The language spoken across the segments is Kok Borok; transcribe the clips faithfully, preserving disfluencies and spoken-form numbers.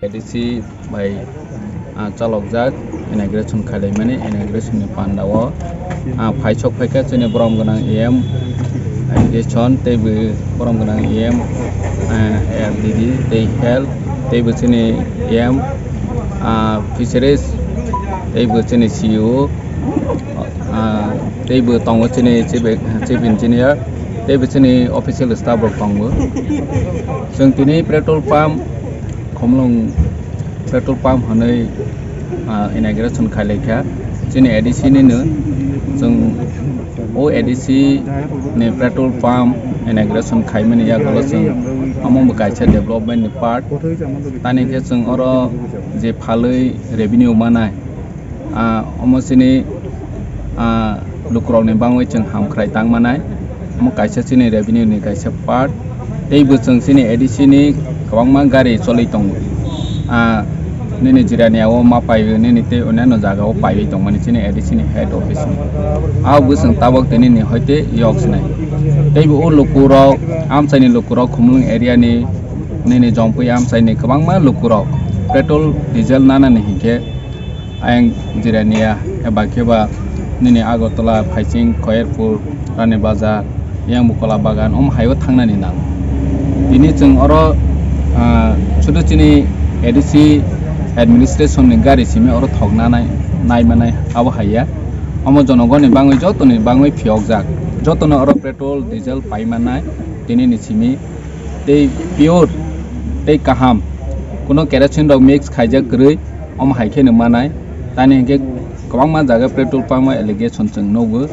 A D C bai, ah, chalokjak inauguration khailaimani, inauguration ni panda o, ah, phaisok phaikha chini borom gwnang E M education, tei bo borom gwnang E M, ah, R D D, tei health, tei bo chini E M, ah, fisheries, tei bo chini C E O, ah, tei bo tongo chini chief, chief engineer, tei bo chini official staff rok tongo. Chwng tini petrol pump Khumlwng petrol pump hwnwi, ah, inauguration khailaikha chini A D C nino. Chwng o A D C ni petrol pump inauguration khaimani yagulo chwng omo bo kaisa development ni part. Tani khe chwng oro je phalwi revenue manai, ah, omo chini, ah, lukurokni bangwi chwng hamkhrai tang manai. Omo kaisa chini revenue ni kaisa part. Tei bo chwng chini A D C ni kwbangma gari choli tongo. Ah, nini Jirania o ma paiwi nini tei onyaino jaga o paiwi tongmani chini A D C ni head office ni. Ah, bo chwng tabok tini ni hoite yok sinai. Tei bo o lukurok, amchaini lukurok Khumlwng area ni, nini Jompui amchaini kwbangma lukurok petrol, diesel nanani hinkhe ayang Jirania, eba khe ba nini Agartala, Phaising, Khairpur, Rani Bazar, yang Bukola Bagan, omo hai o thangnani nango. Tini chwng oro, ah, sudu chini A D C administration ni gari simi oro thok nanai, nai manai abo hai ya. Omo jonogoni bangwi, jotoni bangwi phiyokjak. Jotono oro petrol, diesel pai manai tini ni simi. Tei pure, tei kaham, kuno kerosene rok mix khaijak kwrwi, omo hai kheno manai. Tani hinkhe kwbangma jaga petrol pump o allegation chwng nugo,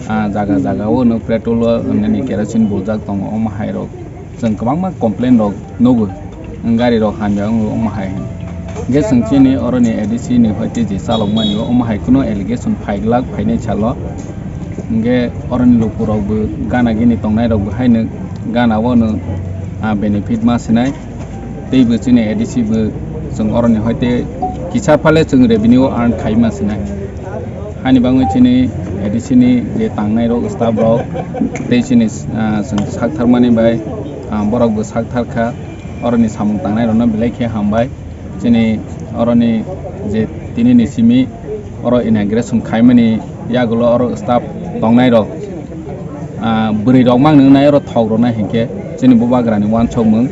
ah, jaga jaga o no petrol o nini kerosene bujak tongo, omo hai rok chwng kwbangma complain rok nugo, gari rok hamya wngo, omo hai. Hinkhe chwng chini oroni A D C ni hoite je chalokmani o, omo hai kuno allegation phaiglak phainai salo. Hinkhe oroni lukurok bo gana gini tongnai rok bo haino gana o no, ah, benefit ma sinai. Tei bo chini A D C bo chwng oroni hoite kisa phale chwng revenue earn khai ma sinai. Hani bangwi chini A D C ni je tangnai rok, staff rok, tei chini, ah, chwng sak tharmani bai, ah, borok bo sak thar kha. Oroni samung tangnai rokno belai khe hambai. Chini oroni je tini ni simi oro inauguration khaimani yagulo oro staff tongnai rok, ah, bwrwi rok mang nungnai oro thok rwnai hinkhe chini bubagrani uansukmung.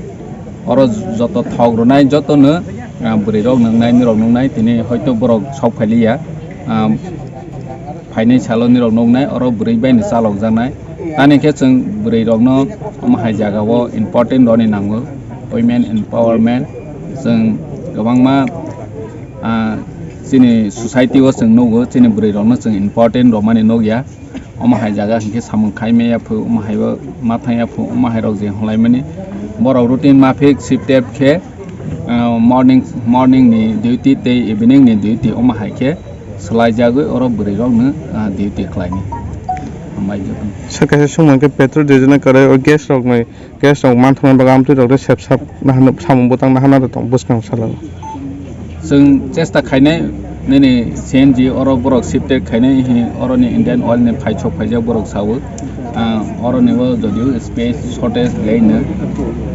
Oro joto thok rwnai jotono, ah, bwrwi rok nungnai, nirok nungnai, tini hoito borok sok phailiya, ah, phainai salo nirok nuknai, oro bwrwi bai ni chalokjaknai. Tani khe chwng bwrwi rokno omo hai jaga o important rwni nango, women empowerment. Chwng kwbangma, ah, chini society o chwng nugo, chini bwrwi rokno chwng important rwmani nukya. Omo hai jaga hinkhe samung khai maya phu, omo hai o ma thangya phu, omo hai rok je hwnlaimani. Borok routine maphik shifted khe, ah, morning, morning ni duty tei evening ni duty omo hai khe swlaijagwi oro bwrwi rokno, ah, duty khlaini. Hambai jotono. Sir, kaisa swngmung khe petrol, diesel ni kwrwi o gas rok ni, gas rok manthokna bagwi amtwi rok de sep sap nahano samung bwtang nahana rw tong bwskang salo. Chwng chesta khainai nini C N G oro borok shifted khainai hi oroni Indian Oil ni phaisok phaijak borok sawi. Ah, oroni o jodio space shortage belai no,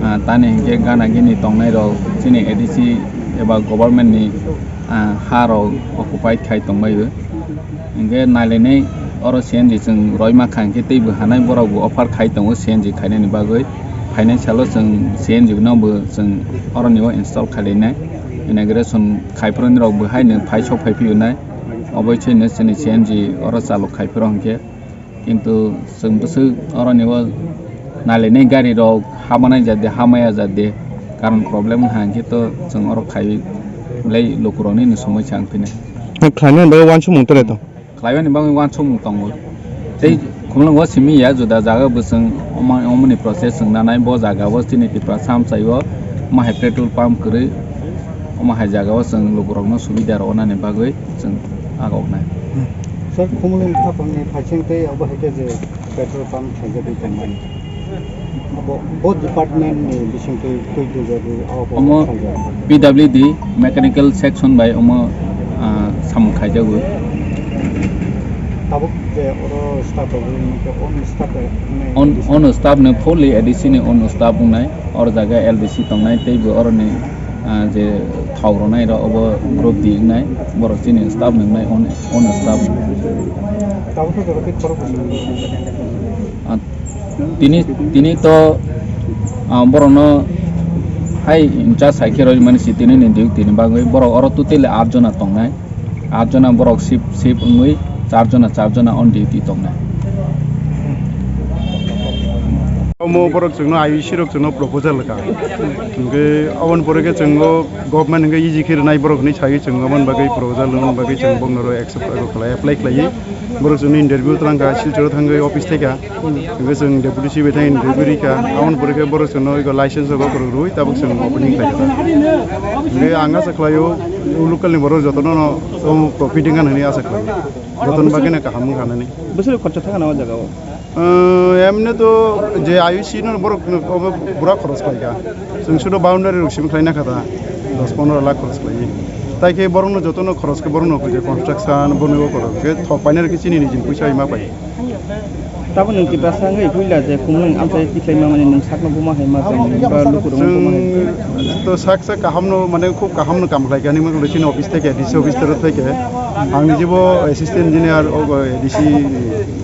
ah, tani hinkhe gana gini tongnai rok chini A D C eba government ni, ah, ha rok occupied khai tongbai o. Hinkhe nailainai oro C N G chwng roi mankha hinkhe teibo hanai borok bo offer khai tongo C N G khainani bagwi. Phainai salo chwng C N G no bo chwng oroni o install khainai, inauguration khaiphuru rok bo haino phai sok phai phiyunai, oboi chwngno chini C N G oro chalok khaiphuru hwnkhe. Kintu chwng bwswk oroni o nailainai gari rok hamanai jat de, hamaya jat de, karon problem wngkha hwnkhe to chwng oro khai belai lukurokni no somoi sa wngphinai. Khlaina bagwi uansukmung tere to? Khlaimani bagwi uansukmung tongo. Tei khumulwngo simi ya juda jaga bo chwng omo-, omoni process chwng nanai bo jaga o chini Tiprasa amchai o omo hai petrol pump kwrwi omo hai jaga o chwng lukurokno subida rwnani bagwi chwng agoknai. Sir, Khumulwng Khapangni phaising tei obo hai khe je petrol pump khaijagwi tongmani. Abo, bo department ni bisingtwi twi twijagwi abo Omo khaijak. P W D mechanical section bai omo, ah, samung khaijagwi. Tabuk je oro staff rok wngkhe on staff rok wngkhe On, on staff no fully A D C ni on staff wngnai, oro jaga L D C tongnai tei bo oroni, ah, je thok rwnai rok obo group D wngnai, borok chini staff ni wngnai on, on staff. Tabuk khe jora tei khorok bwswk. Ah, tini, tini to, ah, borokno hai in charge hai khe rwmani si tini ni duty ni bagwi borok oro totally aat jona tongnai. Aat jona borok shift, shift wngwi char jona, char jona on duty tongnai. Omo borok chwngno I U C rok chwngno proposal rwkha. Hwnkhe aboni pore khe chwngno government hwnkhe easy khe rwnai borok hinwi sai chwng aboni bagwi proposal rwna bagwi chwng bokno ro accept khlai, apply khlaiwi. Borok chwngno interview twlang kha, Silchoro thangwi office thai kha. Hwnkhe chwng deputy C B thang interview rikha. Aboni pore khe borok chwngno ego license rok rwui tabuk chwng opening khlai kha. Hwnkhe ang asa khlaio, local ni borok jotono no omo profit wngkha hinwi asa khlaio. Jotono bagwi no kaham wngkha nani. Bwswk khorcha thangkha na o jaga o? Emni to je I U C no borok no obo bura khoros khlaikha. Chwng sudo boundary rok simi khlaina kha ta, dos pondro lakh khoros khlaiwi. Tai khe borokno jotono khoros khe borokno khe construction, bono bo khoros khe thok paina rw khe chini nijini puisa ma pai. Tabuk nwng Tiprasa wngwi puila je Khumulwng amchai tikhlai ma mani nwng sakno buma hai ma tong ba lukurok buma hai. Chwng to sak sak kahamno, mane, khub kahamno kam khlai kha, ani mangkle chini office theke, D C office tero theke. Ang nijibo assistant engineer, o A D C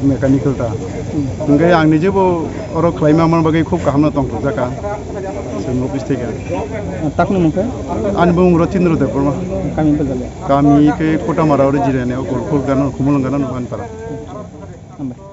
mechanical ta. Hwnkhe ang nijibo oro khlaima man bagwi khub kahamno tongthokjak kha. Chwng office theke. Takni mung khe? Ani bumung Rotindro Debbarma. Kami bwlai le? Kami khe Kotamara oro jirani, o Golkul gana, Khumulwng gana, Nuhanpara. Hambai.